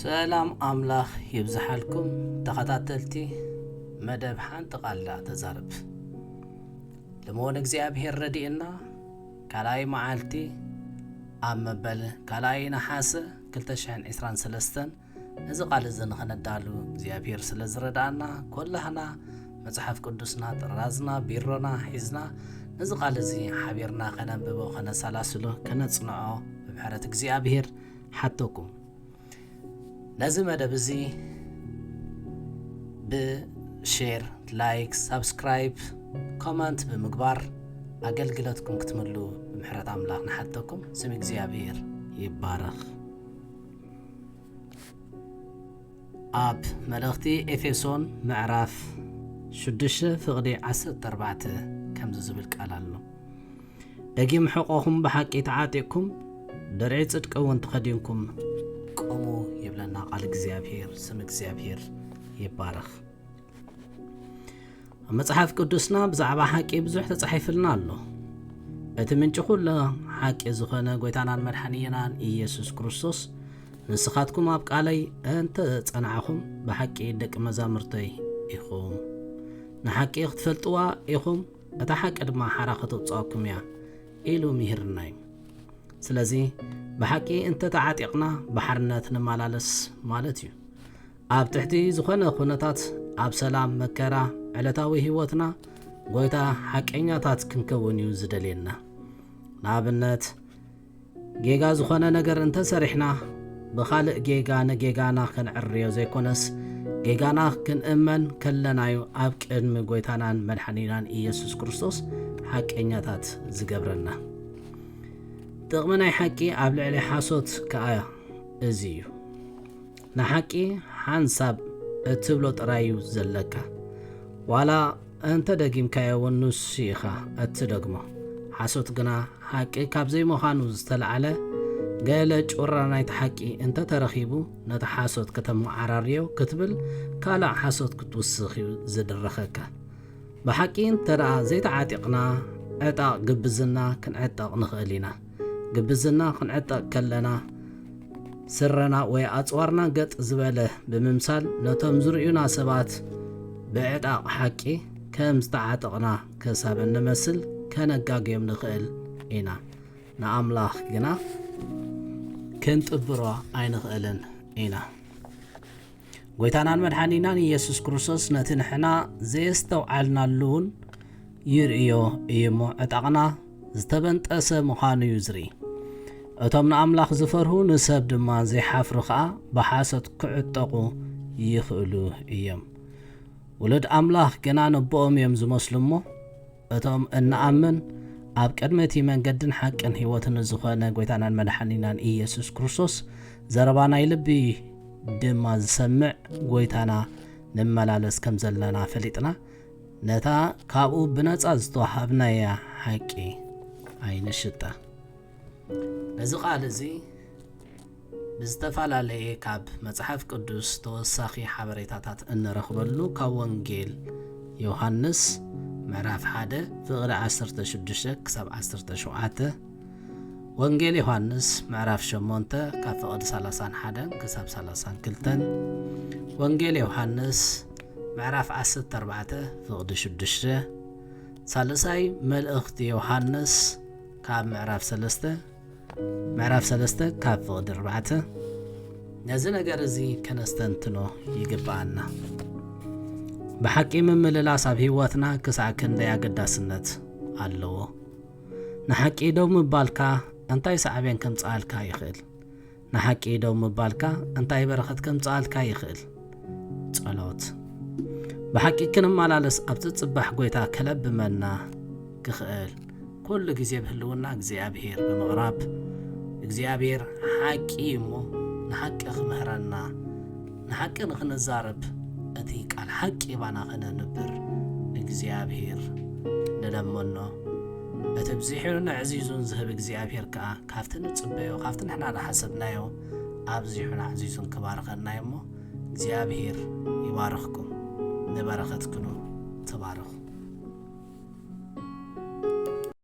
ሰላም ኣምላኽ ይብዝሓልኩም ተኸታተልቲ መደብ ሓንቲ ቃል ደኣ ተዛረብ። ልመወን እግዚኣብሔር ረድኤና ካልኣይ መዓልቲ ኣብ መበል ካልኣይ ነሓሰ ክልተ ሽሕን ዕስራን ሰለስተን እዚ ቃል እዚ ንኸነዳሉ እግዚኣብሔር ስለ ዝረድኣና፣ ኮላህና መጽሓፍ ቅዱስና፣ ጥራዝና፣ ቢሮና ሒዝና ነዚ ቃል እዚ ሓቢርና ከነንብቦ፣ ከነሰላስሎ፣ ከነጽንዖ ብምሕረት እግዚኣብሔር ሓተኩም። ነዚ መደብ እዚ ብሼር፣ ላይክ፣ ሳብስክራይብ፣ ኮመንት ብምግባር ኣገልግሎትኩም ክትምሉ ብምሕረት ኣምላኽ ንሓተኩም። ስም እግዚኣብሔር ይባረኽ። ኣብ መልእኽቲ ኤፌሶን ምዕራፍ ሽዱሽተ ፍቕዲ ዓሰርተ ኣርባዕተ ከምዚ ዝብል ቃል ኣሎ። ደጊም ሕቖኹም ብሓቂ ተዓጢቕኩም፣ ድርዒ ጽድቂ እውን ተኸዲንኩም ቁሙ ይብለና ቃል እግዚኣብሔር። ስም እግዚኣብሔር ይባረኽ። ኣብ መጽሓፍ ቅዱስና ብዛዕባ ሓቂ ብዙሕ ተጻሒፍልና ኣሎ። እቲ ምንጪ ኩሉ ሓቂ ዝኾነ ጎይታናን መድሓኒናን ኢየሱስ ክርስቶስ፣ "ንስኻትኩም ኣብ ቃለይ እንተ ጸናዕኹም፣ ብሓቂ ደቂ መዛሙርተይ ኢኹም። ንሓቂ ክትፈልጥዋ ኢኹም፣ እታ ሓቂ ድማ ሓራ ከተውጽኣኩም እያ" ኢሉ ምሂርና እዩ። ስለዚ ብሓቂ እንተ ተዓጢቕና ብሓርነት ንመላለስ ማለት እዩ። ኣብ ትሕቲ ዝኾነ ኩነታት፣ ኣብ ሰላም፣ መከራ፣ ዕለታዊ ህይወትና ጎይታ ሓቀኛታት ክንከውን እዩ ዝደልየና። ንኣብነት፣ ጌጋ ዝኾነ ነገር እንተሰሪሕና፣ ብኻልእ ጌጋ ንጌጋና ክንዕርዮ ዘይኮነስ፣ ጌጋና ክንእመን ከለናዩ ኣብ ቅድሚ ጎይታናን መድሓኒናን ኢየሱስ ክርስቶስ ሓቀኛታት ዝገብረና። ጥቕሚ ናይ ሓቂ ኣብ ልዕሊ ሓሶት ከኣ እዚ እዩ። ንሓቂ ሓንሳብ እትብሎ ጥራይ እዩ ዘለካ። ዋላ እንተ ደጊምካዮ እውን ንሱ ኢኻ እትደግሞ። ሓሶት ግና ሓቂ ካብ ዘይምዃኑ ዝተላዕለ፣ ገለ ጩራ ናይቲ ሓቂ እንተ ተረኺቡ፣ ነቲ ሓሶት ከተመዓራርዮ ክትብል ካልእ ሓሶት ክትውስኽ እዩ ዝድረኸካ። ብሓቂ እንተ ደኣ ዘይተዓጢቕና፣ ዕጣቕ ግብዝና ክንዕጠቕ ንኽእል ኢና። ግብዝና ክንዕጠቕ ከለና፣ ስረና ወይ ኣጽዋርና ገጥ ዝበለ ብምምሳል፣ ነቶም ዝርእዩና ሰባት ብዕጣቕ ሓቂ ከም ዝተዓጠቕና ክሳብ እንመስል ከነጋግዮም ንኽእል ኢና። ንኣምላኽ ግና ክንጥብሮ ኣይንኽእልን ኢና። ጎይታናን መድሓኒናን ኢየሱስ ክርስቶስ ነቲ ንሕና ዘየስተውዓልናሉ እውን ይርእዮ እዩ እሞ፣ ዕጣቕና ዝተበንጠሰ ምዃኑ እዩ ዝርኢ። እቶም ንኣምላኽ ዝፈርሁ፣ ንሰብ ድማ ዘይሓፍሩ ኸኣ ብሓሶት ክዕጠቑ ይኽእሉ እዮም። ውሉድ ኣምላኽ ግና ነቦኦም እዮም ዝመስሉ እሞ፣ እቶም እንኣምን ኣብ ቅድሚ እቲ መንገድን ሓቅን ህይወትን ዝኾነ ጎይታናን መድሓኒናን ኢየሱስ ክርስቶስ ዘረባ ናይ ልቢ ድማ ዝሰምዕ ጎይታና ንመላለስ ከም ዘለና ፈሊጥና፣ ነታ ካብኡ ብነጻ ዝተዋሃብናያ ሓቂ ኣይንሽጣ። ነዚ ቃል እዚ ብዝተፈላለየ ካብ መጽሓፍ ቅዱስ ተወሳኺ ሓበሬታታት እንረኽበሉ ካብ ወንጌል ዮሃንስ ምዕራፍ ሓደ ፍቕዲ ዓሰርተ ሽዱሽተ ክሳብ ዓሰርተ ሸውዓተ፣ ወንጌል ዮሃንስ ምዕራፍ ሸሞንተ ካብ ፍቕዲ ሰላሳን ሓደን ክሳብ ሰላሳን ክልተን፣ ወንጌል ዮሃንስ ምዕራፍ ዓሰርተ ኣርባዕተ ፍቕዲ ሽዱሽተ፣ ሳልሳይ መልእኽቲ ዮሃንስ ካብ ምዕራፍ ሰለስተ፣ ምዕራፍ ሰለስተ ካብ ፍቕዲ ኣርባዕተ። ነዚ ነገር እዚ ከነስተንትኖ ይግብኣና። ብሓቂ ምምልላስ ኣብ ህይወትና ክሳዕ ክንደይ ኣገዳስነት ኣለዎ። ንሓቂ ደው ምባልካ እንታይ ሳዕቤን ከምጽኣልካ ይኽእል? ንሓቂ ደው ምባልካ እንታይ በረኸት ከምጽኣልካ ይኽእል? ጸሎት። ብሓቂ ክንመላለስ ኣብ ዝጽባሕ ጎይታ ከለብመና ክኽእል፣ ኩሉ ግዜ ብህልውና እግዚኣብሔር ብምቕራብ፣ እግዚኣብሔር ሓቂ እዩ እሞ ንሓቂ ክምህረና፣ ንሓቂ ንኽንዛረብ፣ እቲ ቃል ሓቂ ባና ኸነንብር እግዚኣብሔር ንለመኖ። እቲ ብዚሑን ኣዕዚዙን ዝህብ እግዚኣብሔር ከኣ ካብቲ ንጽበዮ፣ ካብቲ ንሕና ዝሓሰብናዮ ኣብዚሑን ኣዕዚዙን ክባርኸና እዩ እሞ እግዚኣብሔር ይባርኽኩም፣ ንበረኸትክኑ ተባረኹ።